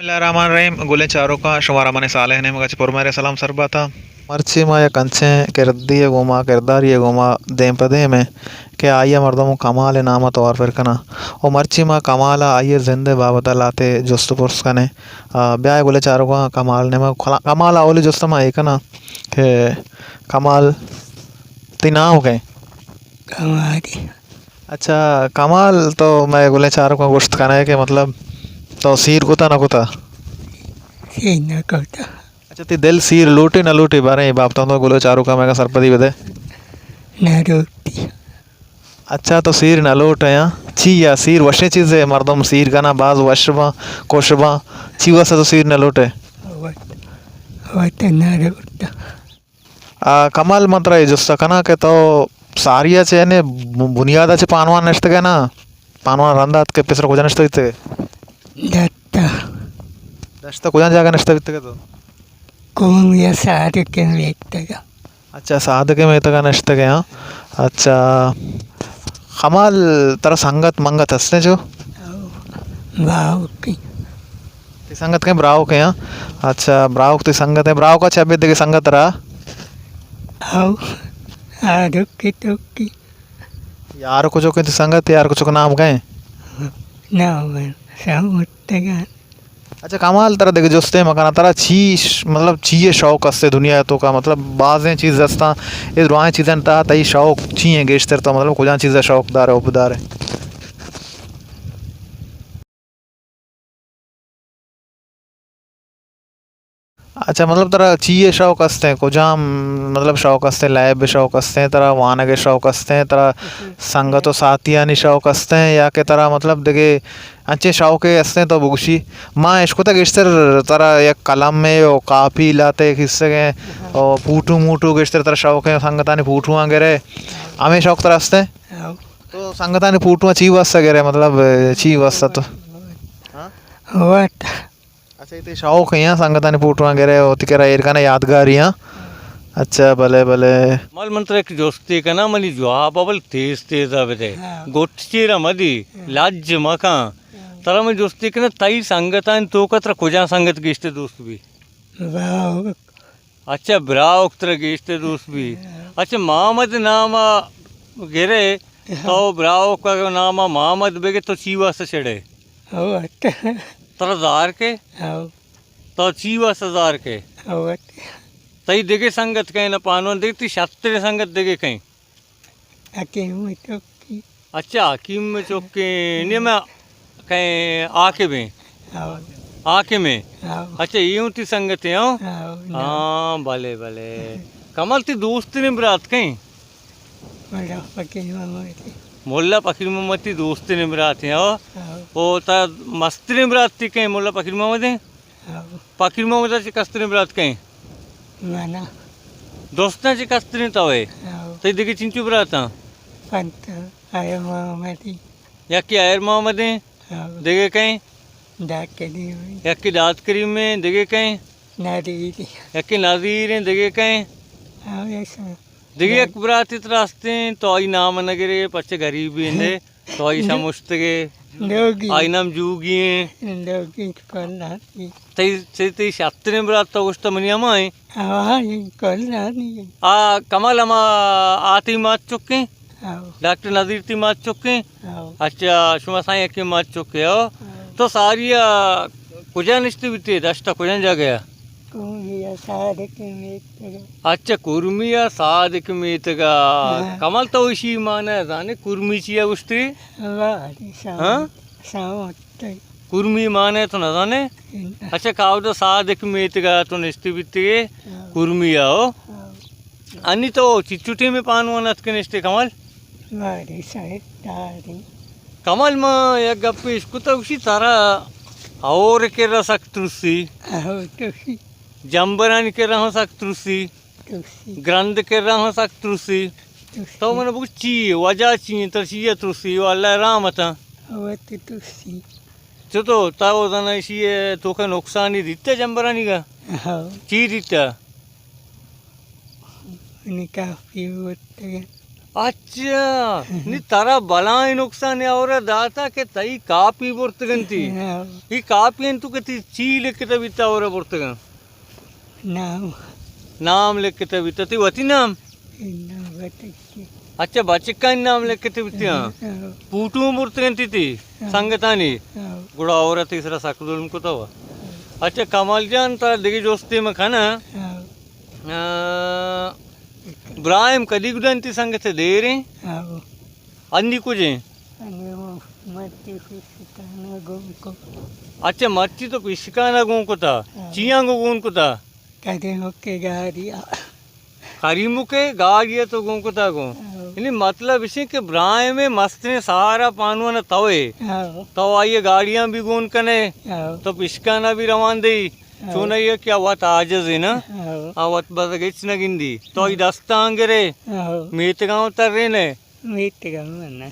بسم اللہ الرحمن الرحیم۔ گلیں چاروکاں، شمارا منی صالح نیمگ ءَ چہ پرمہریں سلام سر بات۔ مرچی ما یک انچیں کردے ءِ گوما، کردارے ءِ گوما دیم پہ دیم ایں کہ آئی ءَ مردم کمال ءِ نام ءَ توار پر کناں۔ ءُ مرچی ما کمال ءَ آئی ءِ زند ءِ بابت ءَ لہتے جست ءُ پرس کنیں۔ آ، بیا گلیں چاروکاں، کمال نیمگ ءَ، کمال ءَ اولی جست ما اے کناں کہ کمال، تئی نام کئے؟ کمال۔ اچھا کمال، تو مئے گلیں چاروکاں گوشت کنئے کہ مطلب تو سیر کتا نہ کتا؟ سیر نہ کتا۔ اچھا تئی دل سیر لوٹی نہ لوٹی؟ باریں اے بابت ءَ تو گلیں چاروکاں مئیگا سرپدی بدے۔ نہ لوٹی۔ اچھا تو سیر نہ لوٹئے؟ ہاں، چیا؟ سیر وشیں چیزے، مردم سیر کناں باز وش باں، خوش باں، چی واسطہ تو سیر نہ لوٹئے؟ وت، وت نہ لوٹاں۔ آ، کمال، من ترا اے جست ءَ کناں کہ تو ساری ءَ چہ یعنی بنیاد ءَ چہ پانوان نشتگ ئے نا؟ پانوان رند ءَ اتک ئے پیسر کجا نشتگ ئے؟ دشت ءَ۔ دشت ءَ کجا جاگہ نشتگ ئے تو؟ قوم یا صادق ءِ میتگ ءَ۔ اچھا، صادق ءِ میتگ ءَ نشتگ ئے، ہاں۔ اچھا، کمال، ترا سنگت منگت ہستیں چو؟ او، باوکی۔ تئی سنگت کئے؟ براہوک ایں، ہاں۔ اچھا، براہوک تئی سنگت ایں، براہوک ءَ چہ ابید دگہ سنگت ترا؟ او، آ ڈکی ٹکی۔ یار کچک ایں تئی سنگت، یار کچک نام کئے؟ نام سمتگان۔ اچھا کمال، ترا دگہ جستے مکناں، ترا چی ش-، مطلب چی ءِ شوق استے دنیا ءِ توکا؟ مطلب بازیں چیز استاں، اے درائیں چیزاں تہا تئی شوق چی ایں گیشتر؟ تو مطلب کجام چیز ءَ شوق دارے، حب دارے؟ اچھا، مطلب ترا چی ءِ شوق استیں؟ کجام، مطلب، شوق استیں؟ لیب ءِ شوق استیں ترا؟ وانگ ءِ شوق استیں ترا؟ سنگت ءُ ساتیانی شوق استیں؟ یا کہ ترا، مطلب، دگہ انچیں شوقے استیں تو بگوشی؟ ما اشکتہ گیشتر ترا یک قلمے ءُ کاپی لاتے کسگیں ءُ پوٹو موٹو گیشتر ترا شوق ایں، سنگتانی پوٹواں گرے، ہمے شوق ترا استیں؟ ہاں۔ تو سنگتانی پوٹواں چی واسطہ گرے؟ مطلب، چی واسطہ تو؟ ہاں؟ وت۔ اچھا، اے تئی شوق ایں، ہاں، سنگتانی پوٹواں گرے ءُ وتی کرا ایر کنے یادگاری، ہاں۔ اچھا، بلے، بلے۔ مال من ترا یک جستے کناں، منی جواب ءَ بل تیز تیز ءَ بدے۔ ہاں۔ گٹ چیر ءَ مدی، ہاں۔ لج مکن۔ ہاں۔ ترا من جستے کناں، تئی سنگتانی توکا ترا کجام سنگت گیشتر دوست بی؟ براہوک۔ اچھا، براہوک ترا گیشتر دوست بی۔ ہاں۔ اچھا، محمد نام ءَ گرے، ہاں۔ تو براہوک ءِ نام ءَ محمد بگے تو چی واسطہ چڑے؟ او، اچھا۔ ترا زار کے؟ او۔ تو چی واسطہ زار کے؟ او، اچھا۔ تئی دگہ سنگت کئے نہ پانوان دگہ، تئی شرتریں سنگت دگہ کئے؟ حکیم چکی۔ اچھا، حکیم چکیں، نی مئے کئے عاقب ایں؟ ہاؤ۔ حاکم ایں؟ ہاؤ۔ اچھا، اے ہوں تئی سنگت ایں، ہاں؟ ہاؤ، نا۔ ہاں، بلے، بلے۔ کمال، تئی دوستیں برات کئے؟ ملا فقیر محمد۔ ملا فقیر محمد تئی دوستیں برات ایں، ہاؤ؟ ہاؤ۔ او ترا مستریں برات تئی کئے؟ ملا فقیر محمد ایں؟ ہاؤ۔ فقیر محمد ءَ چہ کستریں برات کئے؟ منا۔ دوستاں چہ کستریں تو ئے؟ ہاؤ۔ تئی دگہ چنچو براتاں؟ پنچ، آئر محمد ایں۔ یکے آئر محمد ایں؟ ہاؤ۔ دگہ کئے؟ ڈاکٹر کریم۔ یکے داد کریم ایں، دگہ کئے؟ نادری۔ یکے نادیر ایں، دگہ کئے؟ ہاؤ، ایسا۔ دگہ یک براتے ترا استیں، تو آئی نام نہ گرے، پرچہ غریبے ایں، تو آئی شمشتگے۔ لوگی۔ آئی نام جوگی ایں۔ لوگی کلانی۔ تئی، تئی، تئی شرتریں برات تو گوشت منی ہما ایں۔ ہاں، اے کلانی۔ آ، کمال، ہما آ تئی مات چکیں؟ ہاؤ۔ ڈاکٹر نذیر تئی مات چکیں؟ ہاؤ۔ اچھا، شما سائیں یکیں مات چکے ہو؟ ہاؤ۔ تو ساری ءَ کجا نشتے بیتے؟ دشت ءَ کجا جاگہ ءَ؟ کورمی ءَ صادق میتگ ءَ۔ اچھا، کورمی ءَ صادق میتگ ءَ۔ ہاں۔ کمال، تو ایشی معنی زانے، کورمی چیا گوشتے؟ واہ، ساوت۔ ہاں؟ ساوت۔ کورمی معنی تو نہ زانے؟ نہ۔ اچھا، کاودا صادق میتگ ءَ تو نشتے بیتگے، ہاں۔ کورمی ءَ ہو؟ ہاں۔ انی تو چچو ٹیمے پانوان اتکے نشتے کمال؟ باری سر داری۔ کمال، ما یک گپے اشکتہ، گوشی ترا ہور کرا سک ترسی۔ ہور ترسی۔ جمبرانی کرا ہم سک ترسی۔ ترسی۔ گرند کرا ہم سک ترسی۔ ترسی۔ تو من بگو چی وجہ چی ایں، ترا چی ءَ ترسی؟ او اللہ رحمت ایں۔ ہور ترسی۔ چتو، تو زانا ایشی ءِ توکا نقصانی دیتہ جمبرانی گا؟ ہاؤ۔ چی دیتہ؟ نی کافی بوتگے۔ اچھا، نی ترا بلائیں نقصان ءَ ہور ءَ داتا کہ تئی کاپی برتگ انتی۔ ہاں۔ ای کاپی انت کہ تئی چی لکھتا بیتا ہور ءَ برتگ انت؟ نام۔ نام لکھتا بیتا، تئی وتی نام؟ نام وتی۔ اچھا، بچکانی نام لکھتا بیتا؟ ہاں۔ پوٹو برتگ انتی تئی ہاں۔ سنگتانی؟ ہاں۔ گڑا ہور ءَ تئی سرا سک ظلم کتا ہوا۔ اچھا، کمال جان، تا دگہ جستے من کناں۔ ہاں۔ آ، براہیم کدی گڈا انتی سنگت دیریں؟ ہاں۔ انی کجیں؟ انی وہ مرچی پشکانا گون کو۔ اچھا، مرچی تو پشکانا گون کتا۔ ہاں۔ چیاں گو گون کتا؟ کریمک ءِ گاڑی ءَ۔ کریمک ءِ گاڑی ءَ تو گون کتا گون۔ ہاں۔ یعنی مطلب اش کہ براہیم ءِ مستریں سہارا پانوان توئے۔ ہاں۔ تو آئی ءِ گاڑیاں بھی گون کنے۔ ہاں۔ تو پشکانا بھی روان دئی۔ ہاں۔ چونائی کہ آ وت عاجز ہے نا۔ ہاں۔ آ وت بزگ ہچ نہ گندی۔ تو آئی ہاں۔ دستاں گرے۔ ہاں۔ میتگاں ترینے۔ میتگ ءَ من۔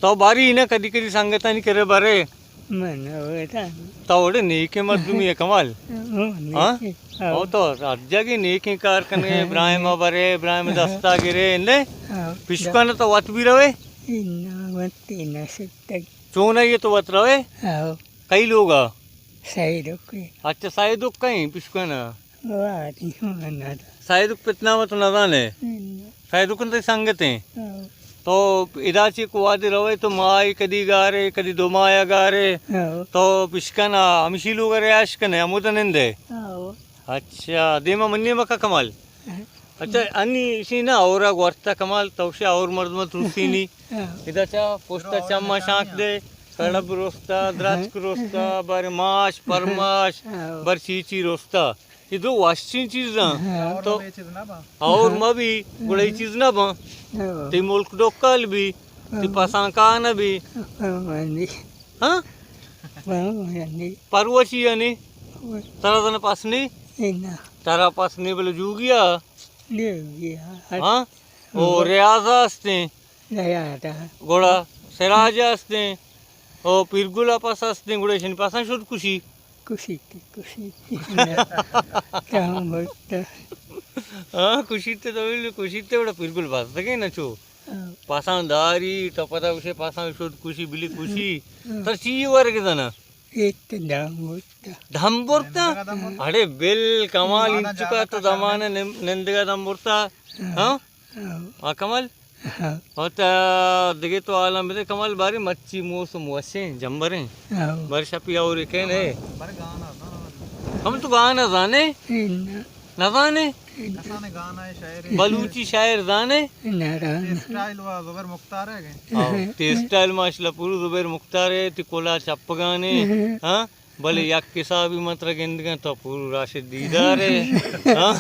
تو باری نہ کدی کدی سنگتانی کرے برے؟ من ودا۔ تو وڑے نیکیں مردمی ہے کمال۔ ہاں، ہاں؟ نیکیں۔ ہاں۔ او تو ہر جگہ نیکیں کار کنے، ابراہیم ءَ برے، ابراہیم ءِ دستا گرے، نے؟ ہاں۔ پشکان تو وت بھی روے؟ نہ، وت نہ سکتگ۔ چون ہے یہ تو وت روے؟ ہاں۔ کئی لوگ آ؟ سیدک۔ اچھا، سیدک کہیں پشکان؟ واری من نہ۔ سیدک پت نام تو نہ زانے؟ نہ۔ سیدک انت سنگتیں؟ ہاں۔ تو ادا چی کو وادی روئے تو ماہ کدی گارے، کدی دو ماہ گارے؟ ہاں۔ تو پشکنا ہمشی لوگ رہائش کنے، ہمود نندے؟ ہاں۔ اچھا، دیما منی مکا کمال؟ ہاں۔ اچھا، انی اشی نا اورا گورتا کمال، تو شا اور مردم ترسینی۔ ہاں۔ ادا چا پوستا چما شانک دے، کڑب روستا، درچک روستا، بر ماش، پرماش، ہاں۔ بر چی چی روستا۔ یہ دو وشیں چیزاں۔ ہاں۔ تو اور مہ بی، گڑا یہ چیز نہ باں۔ ہاں۔ تی ملک ڈوکل بی، تی ہاں۔ پسان کان بی۔ ہاں، ہاں۔ ہاں؟ ہاں، ہاں۔ پروشی یعنی؟ ہاں۔ ترا زن پس نی؟ نہ۔ ترا پس نی بلے جوگیا؟ جوگیا۔ ہاں؟ او ریاض استیں۔ ریاض۔ گڑا سراج استیں۔ او پیرگل پس استیں، گڑا شن پسان شد کشی۔ کشیت، کشیت۔ کہاں بوتا؟ ہاں، کشیت تو بل، کشیت وڑا پیرگل بستگیں نہ چو۔ ہاں۔ پاساں داری، تو پدا گوشے پاساں شد کشی، بلی کشی۔ ہاں۔ تر چی ورگ زنا؟ ایت دم بوتا۔ دم برتا؟ اڑے بل کمال، انچکا تو دمانے نم-، نندگا دم برتا۔ ہاں۔ ہاں؟ ہاں۔ ہاں کمال؟ ہاں۔ اور تا دگہ تو عالم بدے کمال، باری مرچی موسم وشیں، جمبریں۔ ہاں۔ بر شپی اور کہنے۔ ہم تو گانا زانے؟ نہ۔ نہ زانے؟ بلوچی شاعر زانے؟ نہ زانے۔ اسٹائل وا زبیر مختار ہے کہ؟ ہاں، تی اسٹائل ماشاءاللہ پورو زبیر مختار ہے، تی کلا چپگانے، ہاں؟ بلے یک حسابی من ترا گندگاں تو پورو راشد دیدار ہے، ہاں؟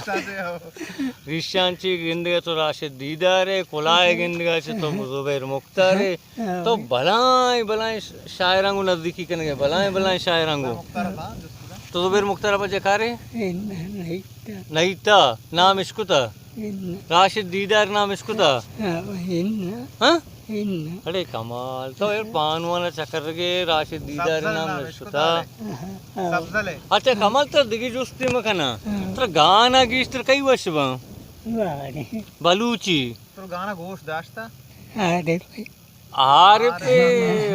ریشان چی گندگا تو راشد دیدار ہے، کلا گندگا چی تو زبیر مختار ہے۔ ہاں۔ تو بلائیں، بلائیں ش-، شاعراں گوں نزدیکی کنگے، بلائیں، بلائیں شاعراں گوں۔ تو زبیر مختار ابا جکارے؟ اے نہ، نہیں تا۔ نہیں تا، نام اشکتا؟ اے نہ۔ راشد دیدار نام اشکتا؟ ہاں، اے نہ۔ ہاں؟ اے نہ۔ اڑے کمال، تو اے پانوانا چکر گے، راشد دیدار نام اشکتا؟ ہاں، ہاں۔ اچھا، کمال تر دگی جستی مکنا۔ ہاں۔ تر گانا گیشتر کئی وش باں؟ بلوچی۔ تو گانا گوش داشتا؟ ہاں، دیکھ۔ عارف،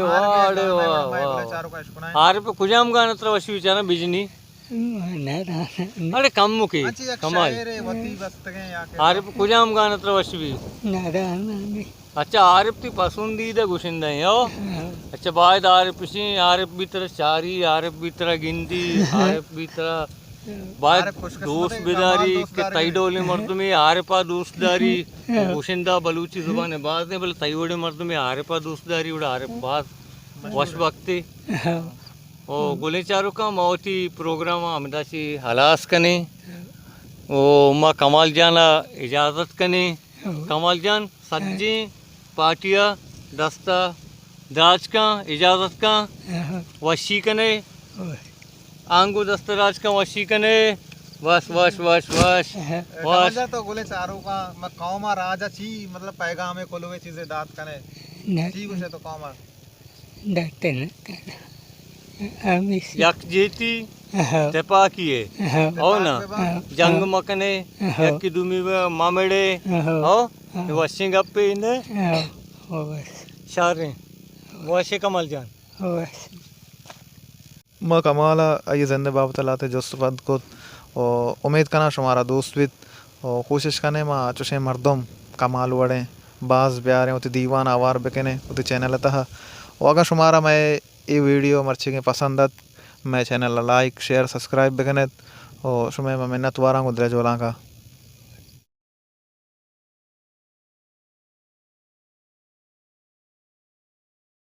واہ، واہ، واہ۔ عارف، کجام گانا ترا وش بی چانا بجنی؟ اڑے کم مکے، کمال۔ عارف، کجام گانا ترا وش بی؟ اچھا، عارف تی پسندیدہ گشندہ ہیں، ہو؟ ہاں۔ اچھا، باید عارف اشیں، عارف بھی ترا چاری، عارف بھی ترا گندی، عارف بھی ترا باید دوست بداری کہ تئی ڈولیں مردمے عارفا دوست داری۔ ہاں۔ گوشندہ بلوچی زبان باز نے، بلے تئی وڑیں مردمے عارفا دوست داری، وڑا عارف باز وش بختے۔ ہاں۔ او گلیں چاروکاں، ما وتی پروگرام ہمدا چی ہلاس کنیں۔ او ما کمال جانا اجازت کنیں۔ ہاں۔ کمال جان، سجیں پارٹی ءَ دست ءَ دراج کن، اجازت کن، ہاں۔ وشی کنے۔ ہاں۔ آنگو دست ءَ دراج کن، وشی کنے۔ وش، وش، وش، وش۔ ہاں۔ وش۔ کمال جان، تو گلیں چاروکاں، ما قوم ءَ راج ءَ چی، مطلب، پیغام ءَ کلوے چیزے دات کنے؟ نہ۔ چی گوشے تو قوم ءَ؟ دات نہ کن۔ ہمیش۔ یکجہتی، ہاں۔ تپاکی ہے۔ ہاں۔ او نا۔ ہاں۔ جنگ مکنے، ہاں۔ یکی دومی مامڑے۔ ہاں۔ او؟ ہاں۔ وشیں گپے اندے؟ ہاں، ہو بس۔ شاریں۔ وشیں کمال جان۔ ہو بس۔ ما کمال ءَ آئی ءِ زند ءِ بابت ءَ لہتے جست پد کت ءُ امیت کناں شمارا دوست بیت ءُ کوشش کنیں ما چشیں مردم کمال وڑیں باز بیاریں، وتی دیوان ءَ ہوار بکنیں وتی چینل ءِ تہا۔ ءُ اگاں شمارا مئے اے ویڈیو مرچیگیں پسند ات، مئے چینل ءَ لائک، شیئر، سبسکرائب بکنیت ءُ شمئے ما منت واراں گوں دل ءِ جہلانک ءَ۔